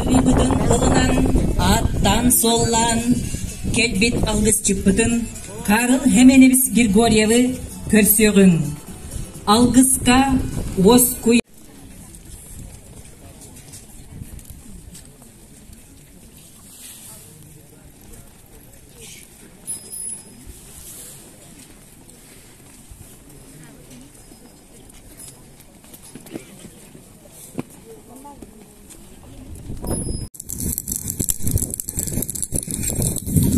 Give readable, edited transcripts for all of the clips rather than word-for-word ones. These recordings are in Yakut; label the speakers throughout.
Speaker 1: Ырыыбытын ылынан, ааттаан-суоллаан кэлбит алгысчыппытын Карл Хеменевич Григорьевы көрсүөҕүҥ. Алгыска уоскуй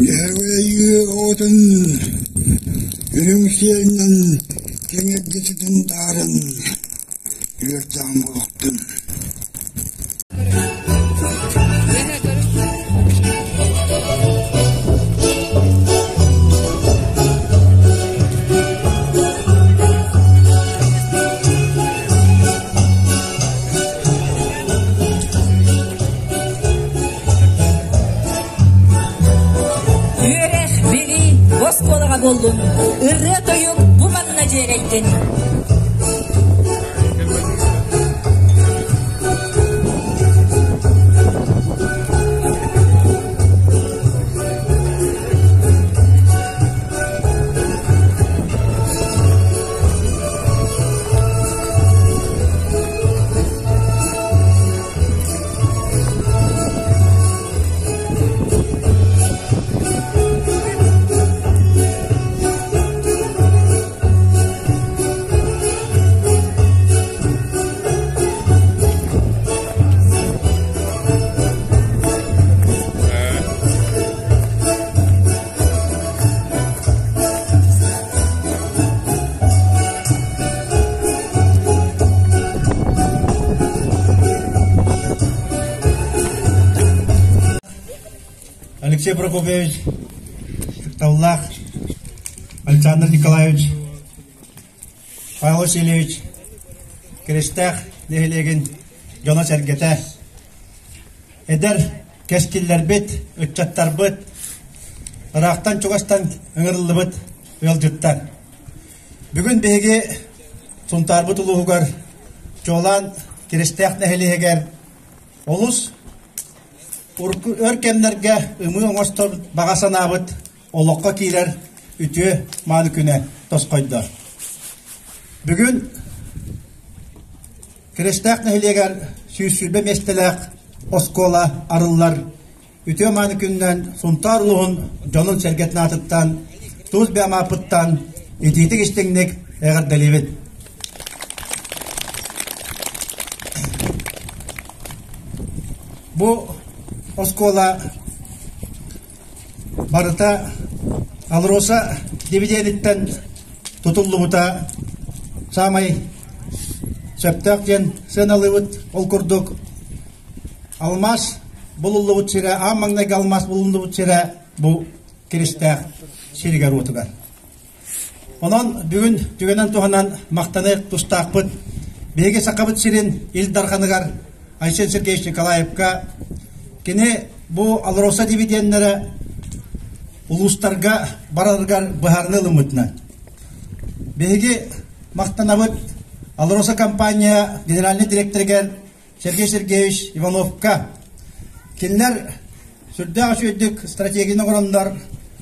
Speaker 2: Дьөһөгөйүү оҕотун үрүҥ сиэлинэн кэҥэргэ сытын таарын үөрдэҕим буолуохтун.
Speaker 1: Үөрэх, билии оскуолаҕа буоллун, ырыа-тойук бу манна дьиэрэйдин.
Speaker 2: Алексей Прокопьевич Тавлах Александр Николаевич Павел Васильевич Киристээх нэһилиэгин дьоно-сэргэтэ эдэр кэскиллэрбит, ыччаттарбыт, ыраахтан-чугастан ыҥырыллыбыт ыалдьыттар. Бүгүн биһиги Сунтаарбыт улууһугар чуолаан Киристээх нэһилиэгэр олус өр кэмнэргэ ымыы оҥостор баҕа санаабыт олоххо киирэр үтүө мааны күнэ тосхойдо. Бүгүн Киристээх нэһилиэгэр 120 миэстэлээх оскуола арыллар үтүө мааны күнүнэн Сунтаар улууһун дьонун-сэргэтин аатыттан, тус бэйэм ааппыттан итиитик-истиҥник эҕэрдэлиибит. Бу оскуола барыта АЛРОСА дивидениттэн тутуллубута саамай сөптөөх диэн сыаналыыбыт. Ол курдук алмаас булуллубут сирэ, аан маҥнайгы алмаас булуллубут сирэ бу Киристээх сиригэр-уотугар. Онон бүгүн түгэнэн туһанан махтаныах тустаахпыт. Биһиги Сахабыт сирин Ил Дарханыгар Айсен Сергеевич Николаевка кини бу АЛРОСА дивиденнэрэ улуустарга барарыгар быһаарыныы ылыммытынан. Биһиги махтанабыт АЛРОСА компания генеральный директорыгар Сергей Сергеевич Ивановка. Кинилэр сүрдээх үчүгэйдик стратегияны оҥороннор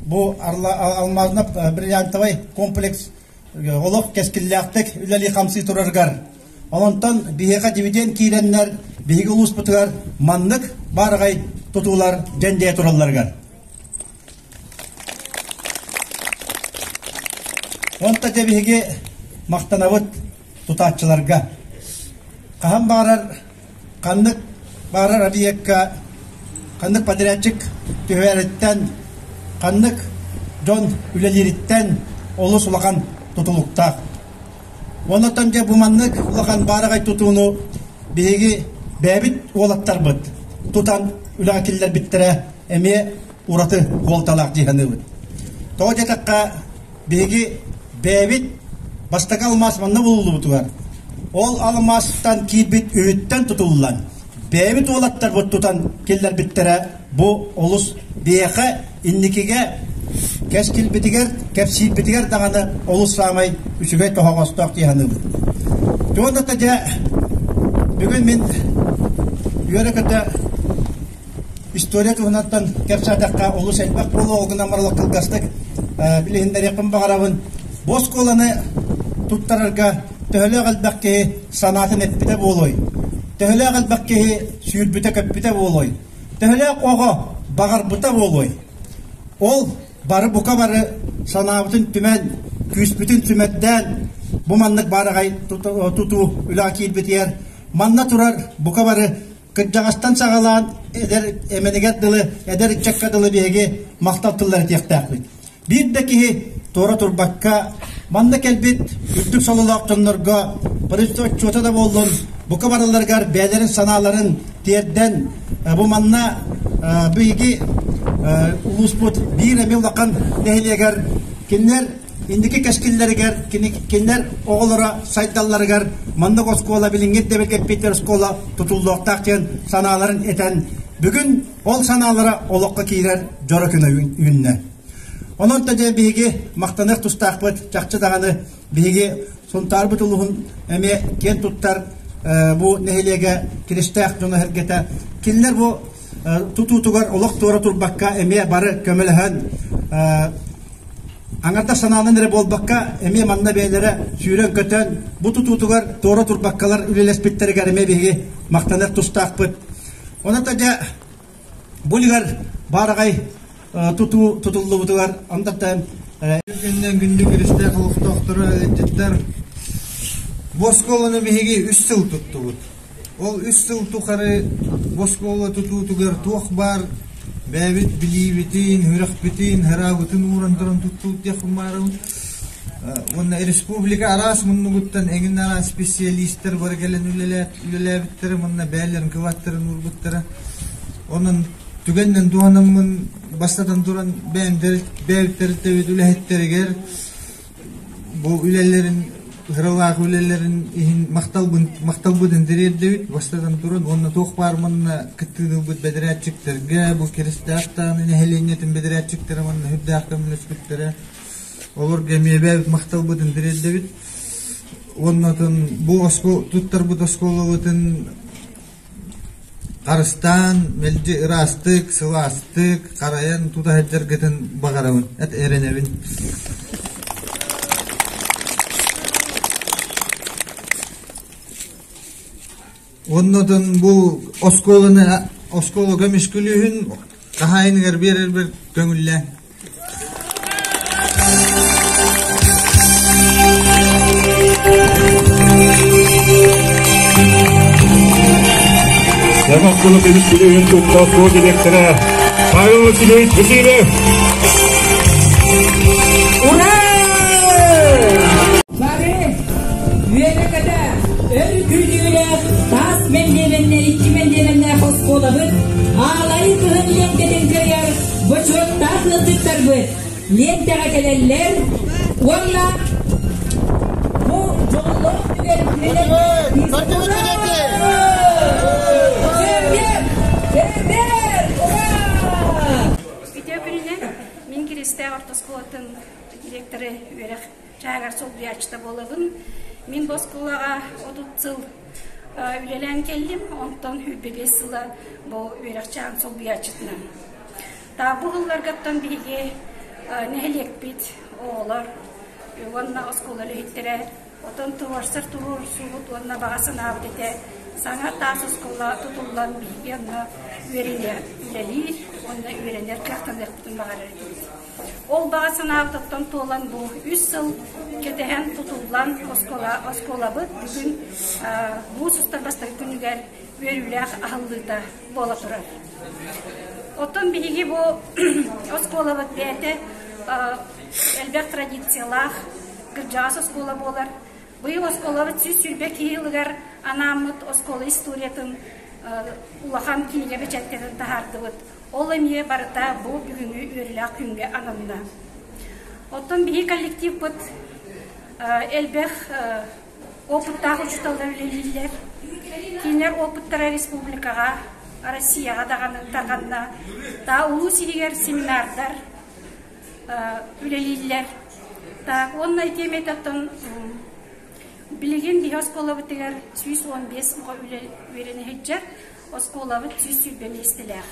Speaker 2: бу алмазно-бриллиантовай комплекс олох кэскиллээхтик үлэлии-хамсыы турарыгар онтон биһиэхэ дивиденд киирэннэр биһиги улууспутугар маннык баараҕай тутуулар дьэндийэ туралларыгар. Онто дьэ биһиги махтанабыт тутааччыларга. Хаһан баҕарар ханнык баҕарар объекка ханнык подрядчик түһэриттэн, ханнык дьон үлэлиириттэн олус улахан тутулуктаах. Онтон дьэ бу маннык улахан баараҕай тутууну биһиги бэйэбит уолаттарбыт тутан үлэҕэ киллэрбиттэрэ эмиэ ураты суолталаах дии саныыбыт. Тоҕо диэтэххэ, биһиги бэйэбит бастакы алмаас манна булуллубутугар, ол алмаастан киирбит үһүттэн тутуллан, бэйэбит уолаттарбыт тутан киллэрбиттэрэ бу олус биһиэхэ инникигэ кэскилбитигэр, кэпсиирбитигэр даҕаны олус саамай үчүгэй тоһоҕостоох дии саныыбын. Туонната дьэ бүгүн мин үөрэ-көтө. история туһунан кэпсээтэххэ олус элбэх буолуо, гынан баран кылгастык билиһиннэриэхпин баҕарабын. Бу оскуоланы туттарарга төһөлөөх элбэх киһи санаатын эппитэ буолуой? Төһөлөөх элбэх киһи сүүрбүтэ-көппүтэ буолуой? Төһөлөөх оҕо баҕарбыта буолуой? Ол бары бука бары санаабытын түмэн, күүспүтүн түмэрдээн бу маннык баараҕай тутуу үлэҕэ киирбитигэр манна турар бука бары кырдьаҕастан саҕалаан эдэр эмэнигэр дылы, эдэр ыччакка дылы биһиги махтал тыллары этиэхтээхпит. Биир да киһи туора турбакка манна кэлбит үрдүк сололоох дьоннорго правительство отчуота да буоллун, бука барыларыгар бэйэлэрин санааларын тиэрдэн бу манна биһиги улууспут биир эмиэ улахан нэһилиэгэр кинилэр инники кэскиллэригэр кинилэр оҕолоро сайдалларыгар маннык оскуола билиҥҥи ирдэбилгэ эппиэттиир оскуола тутуллуохтаах диэн санааларын этэн бүгүн ол санаалара олоххо киирэр дьоро күнэ үүннэ. Онон да дьэ биһиги махтаныах тустаахпыт чахчы даҕаны биһиги Сунтаарбыт улууһун эмиэ киэн туттар бу нэһилиэгэ Киристээх дьоно-сэргэтэ кинилэр бу тутуутугар олох туора турбакка эмиэ бары көмөлөһөн аҥардас санаанан эрэ буолбакка эмиэ манна бэйэлэрэ сүүрэн-көтөн бу тутуутугар туора турбаккалар үлэлэспиттэригэр эмиэ биһиги махтаныах тустаахпыт. Онон да дьэ бу үлүгэр баараҕай тутуу тутуллубутугар андаттан
Speaker 3: Күннэн күндү күрүстээх олохтоохторо ыалдьыттар бу оскуоланы биһиги үс сыл туттубут. Ол үс сыл тухары бу оскуола тутуутугар туох баар бэйэбит билиибитин, үрэхпитин, хараабытын ууран туран туттубут диэхпин баарабын. Уонна республика араас муннугуттан эҥин араас специалистар бары кэлэн үлэлээбиттэрэ уонна бэйэлэрин кылааттарын уурбуттара. Онон түгэнинэн туһанаммын бастатан туран бэйэм бэйэбит тэрилтэбит үлэһиттэригэр бу үлэлэрин ыралаах үлэлэрин иһин махталбын махталбытын тириэрдэбит бастатан туран уонна туох баар манна кыттыыны ылбыт бэдэрээтчиктэргэ бу Киристээх даҕаны нэһилиэнньэтин бэдэрээтчиктэрэ уонна сүрдээх көмөлөспүттэрэ олорго эмиэ бэйэбит махталбытын тириэрдэбит уонна бу туттарбыт оскуолабытын Харыстаан, мэлдьи ыраастык, сылаастык харайан тута сылдьаргытын баҕарабын, эт эрэнэбин. Оннотон бу оскуоланы оскуола көмүскүлүүһүн хаһаайыныгар биэрэрбэр көҥүллээн.
Speaker 4: Саҥа оскуола көмүс күлүүһүн тутта оскуола директора Павел Васильевич Васильев.
Speaker 1: Ура! Бары үөрэ-көтө, өр күүтүүлээх таас мэндиэмэннэ икки мэндиэмэннээх оскуолабыт аалайы кыһын лиэнтэтин кырыйар бочуоттаах ыалдьыттарбыт лиэнтэҕэ кэлэллэр уонна бу дьоллоох түгэн
Speaker 5: Үтүө күнүнэн мин Киристээх орто оскуолатын директоры үөрэх чааһыгар солбуйааччыта буолабын. Мин бу оскуолаҕа 30 сыл үлэлээн кэллим, онтон 25 сыла бу үөрэх чааһын солбуйааччытынан. Бу сылларгаттан биһиги нэһилиэкпит оҕолор уонна оскуола үлэһиттэрэ отон туруорсар туруорсуубут уонна баҕа санаабыт этэ саҥа таас оскуола тутуллан биһиги онно үөрэнэ үлэлиир уонна үөрэнэр кыахтаныахпытын баҕарар этибит. Ол баҕа санаабыт оттон туолан бу үс сыл кэтэһэн тутуллан оскуола оскуолабыт бүгүн муус устар бастакы күнүгэр үөрүүлээх аһыллыыта буола турар. Оттон биһиги бу оскуолабыт бэйэтэ элбэх традициялаах кырдьаҕас оскуола буолар. Быйыл оскуолабыт 120 киһи ылыгар анааммыт оскуола историятын улахан кинигэ бэчээттэнэн таһаардыбыт. Ол эмиэ барыта бу бүгүҥҥү үөрүүлээх күҥҥэ ананна. Оттон биһиги коллективпыт элбэх опыттаах учууталлар үлэлииллэр. Кинилэр опыттара республикаҕа, Россияҕа даҕаны тарҕанна. Та улуус иһигэр семинардар үлэлииллэр. Так, уонна ити оттон билигин биһи оскуолабытыгар 115 оҕо үөрэнэ сылдьар. Оскуолабыт 120 миэстэлээх.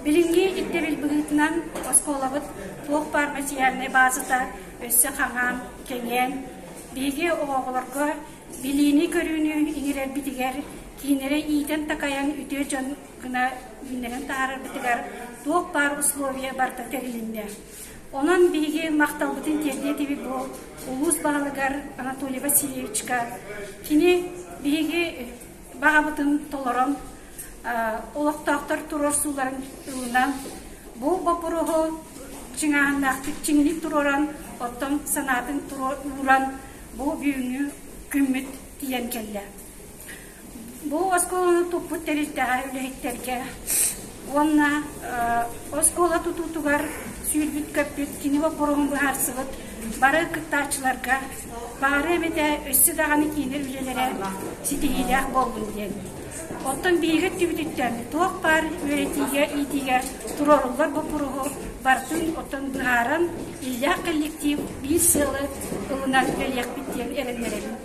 Speaker 5: Билиҥҥи ирдэбил быһыытынан оскуолабыт туох баар материальнай баазата өссө хаҥаан, кэҥээн, биһиги оҕолорго билиини-көрүүнү иҥэрэрбитигэр, киинэри иитэн-такайан үтүө дьон гына үүннэрэн таһаарарбытыгар туох баар условия барыта тэрилиннэ. Онон биһиги махталбытын тиэрдиэ этибит бу улуус баһылыгар Анатолий Васильевичка. Кини биһиги баҕабытын толорон, олохтоохтор туруорсууларын ылынан, бу боппуруоһу чыҥааһыннаахтык чиҥник туруоран, оттон санаатын ууран бу бүгүҥҥү күммүт тиийэн кэллэ. Бу оскуоланы туппут тэрилтэҕэ үлэһиттэргэ уонна оскуола тутуутугар сүүрбүт-көппүт, кини боппуруоһун быһаарсыбыт бары кыттааччыларга баары эбэтэ өссө даҕаны киинэ үлэлэрэ ситиһиилээх буоллун диэн. Оттон биһиги өттүбүтүттэн туох баар үөрэтиигэ, иитиигэ туруоруллар боппуруоһу барытын оттон быһааран, иллээх коллектив биир сыалы ылынан үлэлиэхпит диэн эрэннэрэбин.